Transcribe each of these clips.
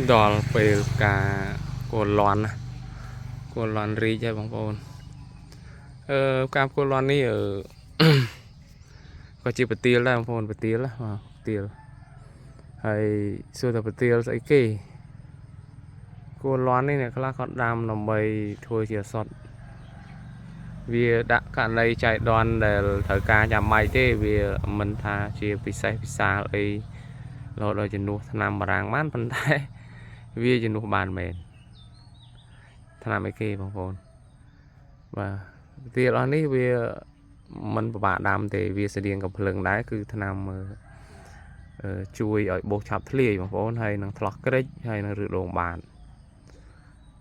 ដល់ពេលផ្កាគោលន់ណាគោលន់រីកហើយបងប្អូនអឺផ្កាគោលន់នេះអឺ ក៏ជាប្រទាលដែរបងប្អូនប្រទាលណាបាទប្រទាលហើយសួរថាប្រទាលស្អីគេគោលន់នេះអ្នកខ្លះគាត់ដាំដើម្បីធ្វើជាឱសថវាដាក់ករណីចៃដន្យដែលត្រូវការចាំបាច់ទេវាមិនថាជាពិសេសពិសាលអីរហូតដល់ជំនួសថ្នាំបារាំងបានប៉ុន្តែ វាជំនួសបានមែនថ្នាំអីគេបងប្អូនបាទប្រទាលអស់នេះវាមិនពិបាកដាំទេវាស្តៀងកំភ្លឹងដែរគឺថ្នាំអឺអឺជួយឲ្យបោសឆាប់ធ្លាយបងប្អូនហើយនឹងថ្លោះក្រិចហើយនឹងរឹសដូងបាន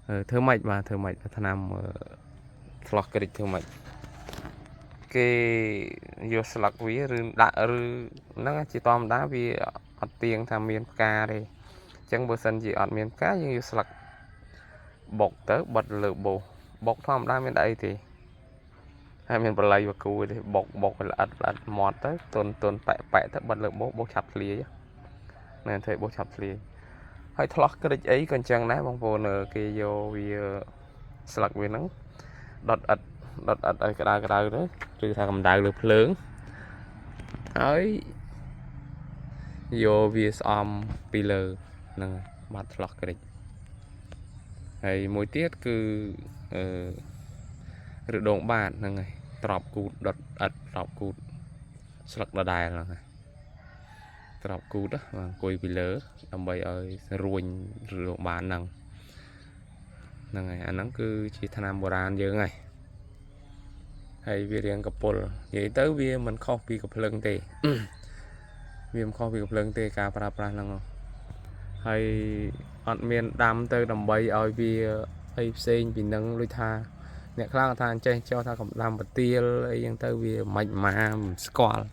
អឺធ្វើម៉េចបាទធ្វើម៉េចថ្នាំអឺថ្លោះក្រិចធ្វើម៉េចគេយកស្លឹកវាឬដាក់ឬហ្នឹងជាធម្មតាវាអត់ទៀងថាមានផ្កាទេអញ្ចឹងបើសិនជាអត់មានផ្កាយើងយកស្លឹកបុកទៅបិទលើបោសបុកធម្មតាមានតែអីទេហើយមានបល័យបគូទេបុកបុកឲ្យល្អិតល្អិតមាត់ទៅទុនទុនប៉ែកប៉ែកទៅបិទលើបោសបោសឆាប់ធ្លាយណែធ្វើឲ្យបោសឆាប់ធ្លាយហើយថ្លោះក្រិចអីក៏អញ្ចឹងដែរបងប្អូនគេយកវាស្លឹកវាហ្នឹងដុតអិតដុតអិតឲ្យក្តៅក្តៅទៅឬថាកម្ដៅលើភ្លើងហើយយកវាស្អំពីលើហ្នឹងបាត់ថ្លោះក្រិចហើយមួយទៀតគឺអឺឬដងបាតហ្នឹងហើយត្រប់គូតដុតអិតត្រប់គូតស្លឹកដដែលហ្នឹងហើយត្រប់គូតណាបាទអង្គុយពីលើដើម្បីឲ្យរួញឬដងបានហ្នឹងហ្នឹងហើយអាហ្នឹងគឺជាថ្នាំបុរាណយើងហើយហើយវារៀងកពុលនិយាយទៅវាមិនខុសពីកភ្លឹងទេ វាមិនខុសពីកភ្លឹងទេការប្រើប្រាស់ហ្នឹងហ៎ហើយអត់មានដាំទៅដើម្បីឲ្យវាអីផ្សេងពីនឹងដូចថាអ្នកខ្លះគាត់ថាអញ្ចេះចោះថាកំដាំប្រទាលអីចឹងទៅវាមិនមកមិនស្គាល់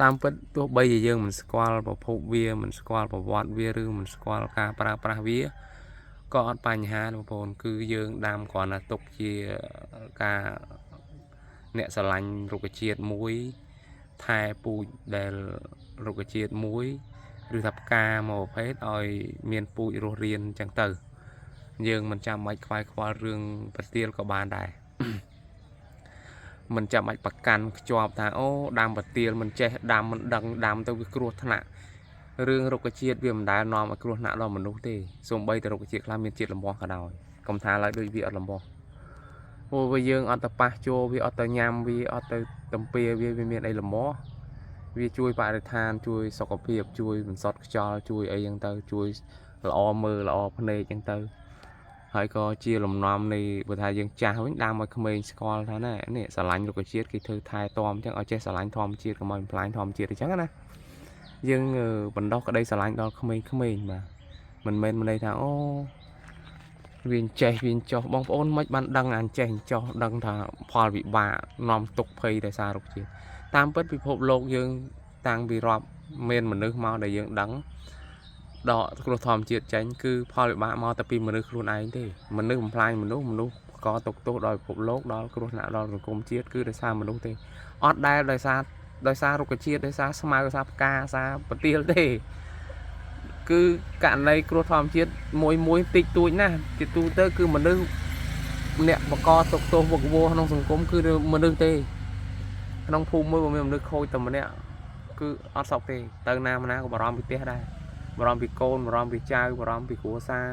តាមពិតទោះបីជាយើងមិនស្គាល់ប្រភពវាមិនស្គាល់ប្រវត្តិវាឬមិនស្គាល់ការប្រើប្រាស់វាក៏អត់បញ្ហាទេបងប្អូនគឺយើងដាំគ្រាន់តែទុកជាការអ្នកស្រឡាញ់រុក្ខជាតិមួយថែពូជដែលរុក្ខជាតិមួយឬថាផ្កាមួយប្រភេទឲ្យមានពូជរស់រានអញ្ចឹងទៅយើងមិនចាំបាច់ខ្វាយខ្វល់រឿងប្រទាលក៏បានដែរ មិនចាំបាច់ប្រកាន់ខ្ជាប់ថាអូដាំប្រទាលមិនចេះដាំមិនដឹងដាំទៅវាគ្រោះថ្នាក់រឿងរុក្ខជាតិវាមិនដែលនាំឲ្យគ្រោះថ្នាក់ដល់មនុស្សទេសូម្បីតែរុក្ខជាតិខ្លះមានជាតិលំបោះក៏ដោយកុំថាឡើយដូចវាអត់លំបោះព្រោះវាយើងអត់ទៅប៉ះចូលវាអត់ទៅញ៉ាំវាអត់ទៅតំពាវាវាមានអីលំបោះវាជួយបរិស្ថានជួយសុខភាពជួយបន្សុទ្ធខ្យល់ជួយអីចឹងទៅជួយល្អមើលល្អភ្នែកចឹងទៅ ហើយក៏ជាលំនាំនៃបើថាយើងចាស់វិញដើមឲ្យក្មេងស្គាល់ថាណែនេះស្រឡាញ់រុក្ខជាតិគេធ្វើថែទាំអញ្ចឹងឲ្យចេះស្រឡាញ់ធម្មជាតិកុំឲ្យបំផ្លាញធម្មជាតិអញ្ចឹងណាយើងបណ្ដោះក្តីស្រឡាញ់ដល់ក្មេងៗបាទមិនមែនមិនន័យថាអូវាចេះវាចោះបងប្អូនមិនបានដឹងអាចេះចោះដឹងថាផលវិបាកនាំទុកភ័យដោយសាររុក្ខជាតិតាមពិតពិភពលោកយើងតាំងពីរាប់មានមនុស្សមកដែលយើងដឹង ដកគ្រោះធម្មជាតិចេញគឺផលវិបាកមកតែពីមនុស្សខ្លួនឯងទេមនុស្សបំផ្លាញមនុស្សមនុស្សក៏ទុកទោសដល់ពិភពលោកដល់គ្រោះថ្នាក់ដល់សង្គមជាតិគឺដោយសារមនុស្សទេអត់ដែលដោយសារដោយសាររុក្ខជាតិដោយសារស្មៅដោយសារផ្កាសារប្រទាលទេគឺករណីគ្រោះធម្មជាតិមួយមួយតិចតួចណាស់ជាទូទៅគឺមនុស្សអ្នកបកទុកទោសវឹកវរក្នុងសង្គមគឺមនុស្សទេក្នុងភូមិមួយបើមានមនុស្សខូចតែម្នាក់គឺអត់សោកទេទៅណាមកណាក៏បារម្ភពីផ្ទះដែរ បារម្ភពីកូនបារម្ភពីចៅបារម្ភពីគ្រួសារ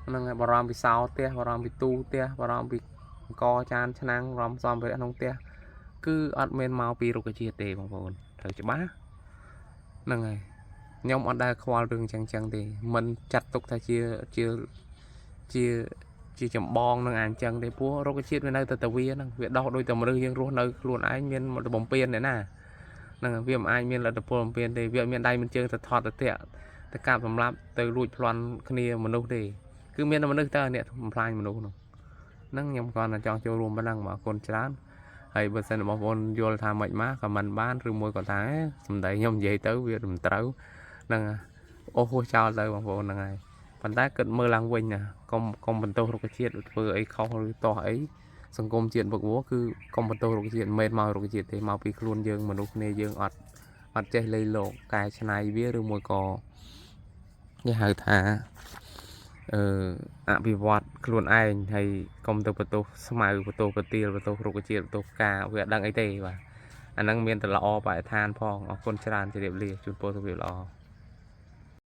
ហ្នឹងហើយបារម្ភពីសោផ្ទះបារម្ភពីទូផ្ទះបារម្ភពីអង្គចានឆ្នាំងបារម្ភសម្ភារៈក្នុងផ្ទះគឺអត់មានមកពីរុក្ខជាតិទេបងប្អូនត្រូវច្បាស់ហ្នឹងហើយខ្ញុំអត់ដែលខ្វល់រឿងចឹងចឹងទេមិនចាត់ទុកថាជាជាជាជាចម្បងនឹងអាអញ្ចឹងទេព្រោះរុក្ខជាតិវានៅតែតវាហ្នឹងវាដោះដូចតែមនុស្សយើងរស់នៅខ្លួនឯងមានបំពេញអ្នកណាហ្នឹងវាមិនអាចមានលទ្ធពលបំពេញទេវាអត់មានដៃមានជើងទៅថត់ទៅតាក់ ទៅកាប់សម្លាប់ទៅលួចប្លន់គ្នាមនុស្សទេគឺមានតែមនុស្សតើអ្នកបំផ្លាញមនុស្សនោះហ្នឹងខ្ញុំគ្រាន់តែចង់ចូលរួមប៉ុណ្ណឹងបាទអរគុណច្រើនហើយបើសិនបងប្អូនយល់ថាម៉េចមកក៏មិនបានឬមួយក៏ថាសំដីខ្ញុំនិយាយទៅវាមិនត្រូវហ្នឹងអូសហួសចោលទៅបងប្អូនហ្នឹងហើយប៉ុន្តែគិតមើលឡើងវិញណាកុំកុំបន្ទោសរុក្ខជាតិធ្វើអីខុសឬតោះអីសង្គមជាតិវឹកវរគឺកុំបន្ទោសរុក្ខជាតិមិនមែនមករុក្ខជាតិទេមកពីខ្លួនយើងមនុស្សគ្នាយើងអត់អត់ចេះលៃលោកកែច្នៃវាឬមួយក៏ គេហៅថា អឺអភិវឌ្ឍខ្លួនឯងហើយកុំទៅបន្ទោសស្មៅបន្ទោសប្រទាលបន្ទោសរុក្ខជាតិបន្ទោសផ្កាវាអត់ដឹងអីទេបាទអាហ្នឹងមានតែល្អបរិស្ថានផងអរគុណច្រើនជម្រាបលាជូនពរសុខភាពល្អ។